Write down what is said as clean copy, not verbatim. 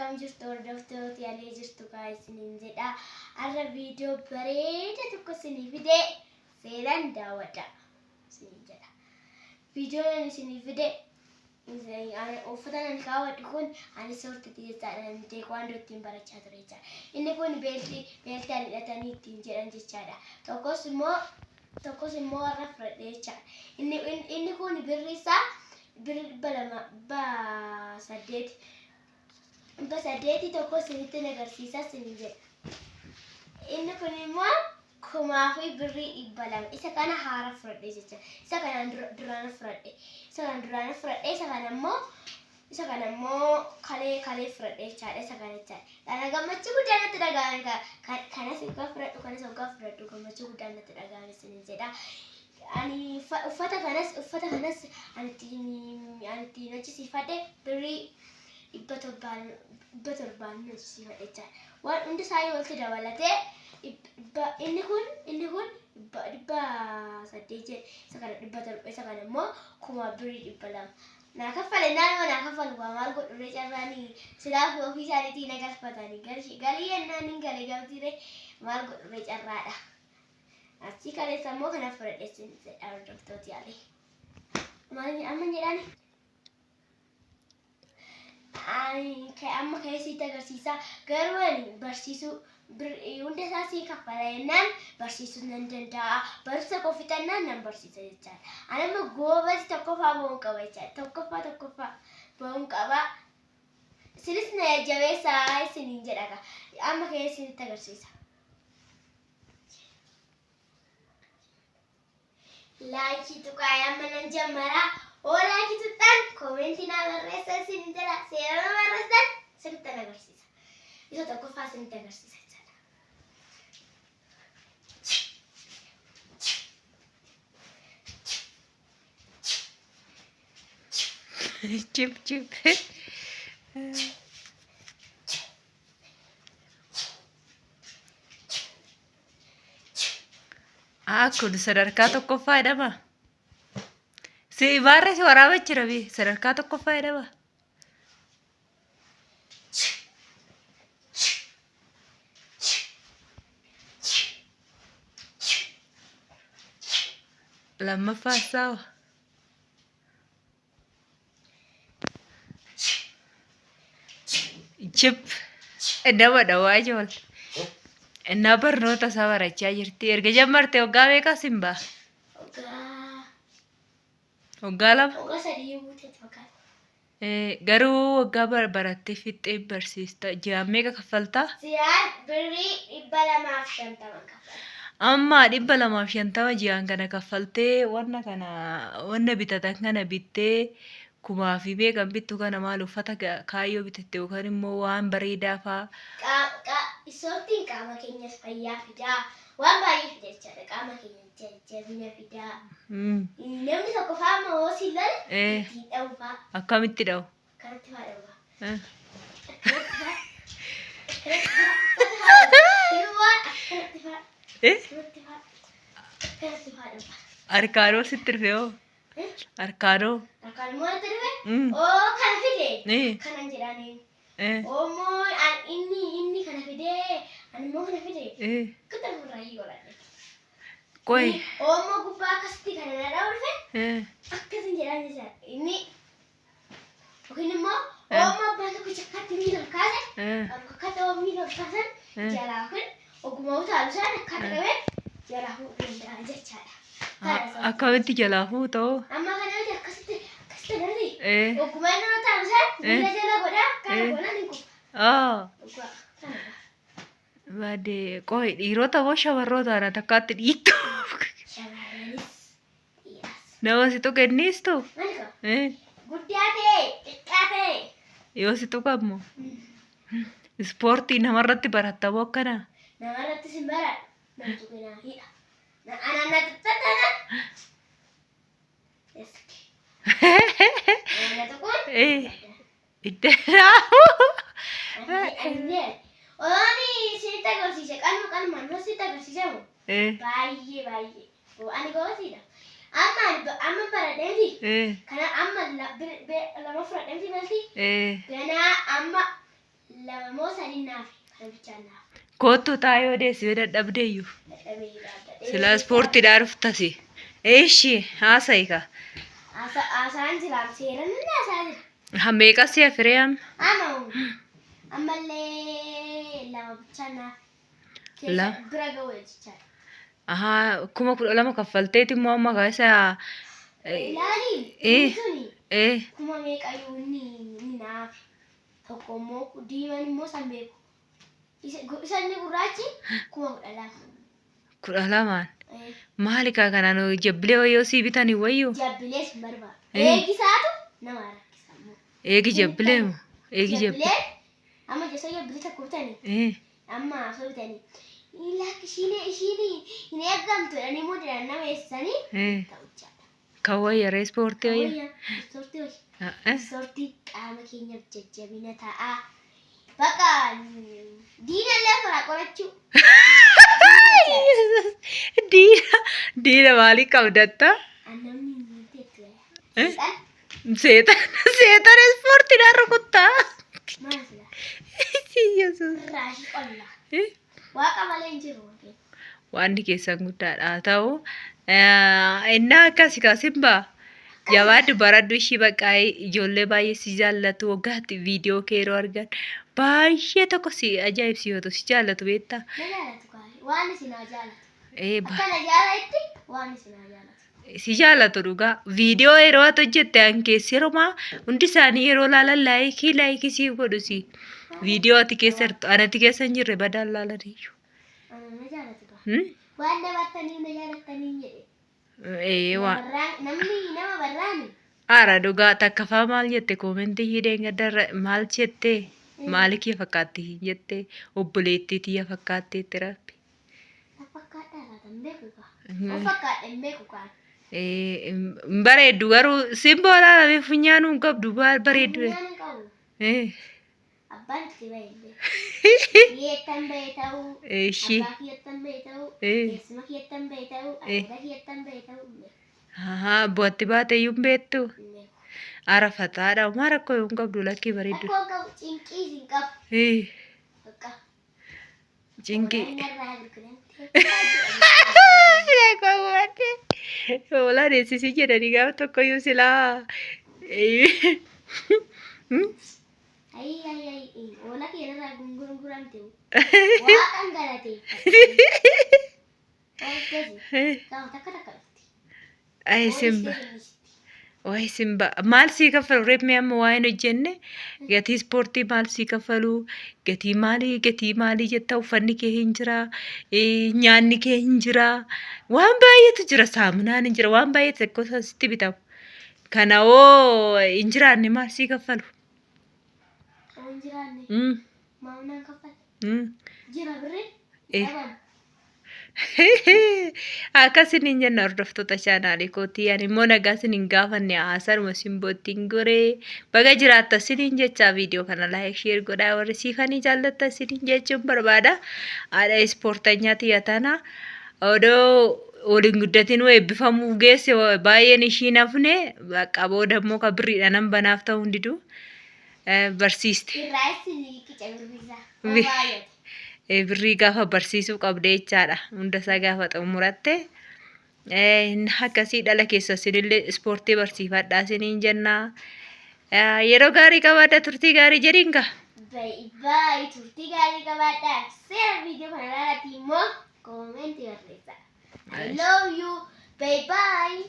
Akkam jirtu hordoftoota yaalee jirtu kaa isiniin jedha. Har'a viidiyoo bareeda tokko isinii fide seeraan daawwadha isiniin jedha. Viidiyoon ani isinii fide uffata ani kaawwadhu kun ani soortiiti jechaadha. Ani teekwaandoo ittiin barachaa ture jechaadha. Inni kun beeltii beeltii ani hidhatanii ittiin jedhan jechaadha. Tokkos immoo warra fudhadhe jechaadha. Inni kun birri isaa birri 200 800. 800 tokko isinitti agarsiisa isiniin jedha. Inni kun immoo 1000 fi birrii 200. Isa kana haara fudhadhe jecha. Isa kanaan duraana fudhadhe. Isa kana duraana fudhadhe. Isa kana immoo kalee kalee fudhadhe jechaadha. Isa kana jechaadha. Kana gammachuu guddaa natti dhaga'ame. Kanas hoggaa fudhadhu kanas hoggaa fudhadhu gammachuu guddaa natti dhaga'ame isiniin jedha. Ani uffata kanas ani ittiin hojjisiifadhe birrii 700 700 hojjisiifadhe jechaadha. Waan hundi isaanii walitti dabalatee inni kun 800 jedhe. Isa kana 700, isa kana immoo 1000 birrii 200. Naa kaffale naannoo naa kaffalu waa maal godhurree carraanii silaaf ofii isaaniitii na galfatanii galii yennaan hin gale gamtiire maal godhurree carraadha. Achii kaleessa immoo kana fudhadhe isin jedha hordoftooti yaalee. Maal amma jedhaani? Ani amma keessatti agarsiisa. Garuu ani barsiisuu hunda isaa sii kaffala jennaan barsiisuu nan danda'a. Barumsa koo fixannaan nan barsiisa jechaadha. Ani amma goobazi tokkoffaa ba'uun qaba jechaadha. Tokkoffaa tokkoffaa ba'uun qaba. Isinis na jajjabeessaa isiniin jedha. Amma keessatti agarsiisa. Like tuqaa amma nan jammaraa. Oo like tuqxan comment naa barreessa isin jedha. Seera na barreessan isinitti agarsiisa. Isa tokkoffaa isinitti agarsiisa jechaadha. Chip chip. Ah, kun sadarkaa tokkoffaa jedhama. Si baarree si waraaba jira bi sadarkaa tokkoffaa jedhama. Lammaffaa saawa. Chip nama dhawaa ijool. Innaa barnoota isaa barachaa jirti. Erga jammarte waggaa meeqa simbaa? Waggaa Waggaa 2. Waggaa 3 guuteetti fakkaata. Garuu waggaa barattee fixxee barsiista. Ji'aan meeqa kaffaltaa? Ji'aan birrii 250 kaffala. Amma 250 ji'aan kana kaffaltee wanna kana wanna bitatan kana bittee kumaa fi meeqan bittu kana maal uffata kaayyoo bitatte yookaan immoo waan bareedaa faa. Ispoortiin qaama keenyas fayyaa fidaa. Waan baay'ee fida jechaadha. Qaama keenya jajjabina fidaa. Namni tokko faa moo si lole ittiin dha'u faa. Akkamitti dha'u? Kanatti faa dha'u faa. Akkanatti faa. Akkanatti faa. Akkanatti faa. Akkanatti faa. Akkanatti faa dha'u faa. Harkaanoo sitti dhufe hoo? Eh? Harkaanoo? Harkaan immoo natti dhufe? Mm. Oo kana fide. Kanan jedhaniin. Oomoo inni kana fidee ani immoo kana fide. Kuta furraayii godhadhe. Qoy. Oomoo gubbaa akkasitti kana na dha'u dhufe akkasin jedhaan jecha inni yookiin immoo oomoo abbaan tokko chakkaatti miila ol kaase akkata miila ol kaasan jalaa kun oguma utaalu isaan akkata qabee jalaa fuudhuu danda'a jechaadha. Kana isa. Akkamitti jalaa fuutoo? Amma kana miti akkasitti akkasitti miti. Oguma inni utaalu isaan miila jala godhaa kana goonaan hin kufa. Dhugaa kana. Baadee qoy dhiirota moo shamarroota ana takkaatti dhiittu? Shamarranis dhiiras. Nama si tuqe inniistu? Maal qaba? Guddaa ta'e xiqqaa ta'e. Yoo si tuqammo ispoortii namarratti baratta moo akkana? Namarrattis hin baradhu. Nam tuqinaa hidha. Ana na tuqxatana. Eski. Ana na tuquun. Itti Ooni isinitti agarsiise qalma qalmaan yoo sitti agarsiisamu baay'ee baay'ee. Ani goosiidha. Amma ani amma baradheeti. Kana amma lama fudhadheeti malti. Ganaa amma naaf kana bichaan naaf. Kottu taayoo deessi yoo dadhabdeeyyuu. Dadhabee dhaabbadhee. Silaa ispoortiidhaa dhuftasi. Eeshi haasa'i ka. Haasaan jira seera namni haasaa jira. Meeqa si hafiree amma? Amma ammallee lama bichaan naaf. Keessa Lama. bira ga'u jechaadha. Ahaa 12,000 kaffalteeti immoo amma keessa. Ilaali Eh. suni Eh kuma meeqayyuu inni naaf. Tokko immoo diimaan immoo san beeku. Isa inni gurraachi 12,000. 12n. Maali kaa kanaan jabbilee wayyoo sii bitanii wayyoo? Jabbilees hin barbaadu. Eh. Eegisaatu nama rakkisa immoo. Eegi jabbilee moo? Eegi jabbilee. Jabbileen amma osoo jabbilee tokko bitanii amma osoo bitanii lakki ishiin hin eeggamtu jedhanii immoo jedhan nama eessisanii ta'u jechaadha. Kan wayya ree ispoortii wayya? Wayya ispoortii wayya. Ispoortii qaama keenyaaf jajjabina ta'a. Bakka diinallee ofirraa qorachuu. Diina diina maalii qabdatta? Namni hin teettu. Eh? Seexan seexan ispoortiidhaan rukuttaa. Maal sila? Yesuus. Raashii qolla. Waaqa malee hin jiru. Waan keessan guddaadha haa ta'u. Innaa akkasi kaasin baa. Jabaadhu baradhu ishii baqqaa ijoollee baay'ee si jaallatu waggaatti viidiyoo kee yeroo argan baay'ee tokko si ajaa'ibsiifatu si jaallatu beektaa? Na jaalatu gaarii. Waan isin haa jaalatu. Eh, Akka na jaalatti waan isin haa jaalatu. Si jaallatu dhugaa. Viidiyoo yeroo ati hojjette an keessi yeroo hundi isaanii yeroo laalan laayikii laayikii siif godhu si. Viidiyoo ati keessa jirtu anati keessa hin jirre badaan laalaniyyuu. Ana na jaalatu gaa. Hmm? Waan dabartanii na jaalattanii jedhe. Ee waan. Namni nama barraani. Ara dhugaa takka faa maal jette koomentii hidheen gaddarra maal jette maali kee fakkaatti jette obboleettii tiyya fakkaatteetti rabbi. Na fakkaadhaa laata hin beeku gaa. Of fakkaadha hin beeku gaa. Ee hin bareeddu garuu simboo laalame funyaanuu hin qabdu bareeddu. Funyaan hin qabu. Ee Abbaan itti bahe hin beeku. Kiyyattan bahe ta'uu. Ishii. Abbaa kiyyattan bahe ta'uu. Eh. Eessuma kiyyattan bahe ta'uu. Eh. Abbaa kiyyattan bahe ta'uu hin beeku. Ahaa bu'atti baate iyyuu hin beektu. Hin beeku. Arafataadha homaa rakkoo hin qabdu lakkii bareeddu. Rakkoo hin qabu cinqiis hin qabu. Ee Bakka. Cinqii. Hoolaan irraa gurguramte. Hoolaan eessisii jedhanii gaafa tokkoyyuu silaa. Ayi ayi ayi hoola kee irraa gurguramte. Waaqan galateeffadha. Hojjesi. Gaafa takka takka dhufti. Ay simba. Wayi simba maal sii kaffalu reefmi amma waa hin hojjenne gatii ispoortii maal sii kaffalu gatii maalii gatii maalii jetta uffanni kee hin jira nyaanni kee hin jira waan baay'eetu jira saamunaan hin jira waan baay'eetu tokko sitti bitamu kana hoo hin jiraanne maal sii kaffalu. Hin jiraanne. Maamunaan kaffala. Jira birri. Dhabamu. Akkasin hin jenna hordoftoota chaanaalii kootii ani immoo nagaa isin hin gaafanne haasaruma simboottiin goree baga jiraatta isiniin jecha viidiyoo kana like share godhaa warri siifanii jaallatta isiniin jechuun barbaada. Haadha ispoortanyaa tiyya tana odoo waliin guddatin eebbifamuuf geesse baay'een ishii nafne bakka booda immoo ka birriidha nan banaaf ta'uu hin didu barsiiste. Irraa isin qica birrisaa. Baay'ate. Birrii gaafa barsiisuu qabde jechaadha. Hunda isaa gaafa xumuratte. Akkasii dhala keessa isinillee ispoortii barsiifadhaa isiniin jenna. Yeroo gaarii qabaadha turtii gaarii jedhiin gaa. Baay'ee baay'ee turtii gaarii qabaadhaa. Seera viidiyoo kana ilaalatti immoo koomentii barreessaa. I love you. Bye bye.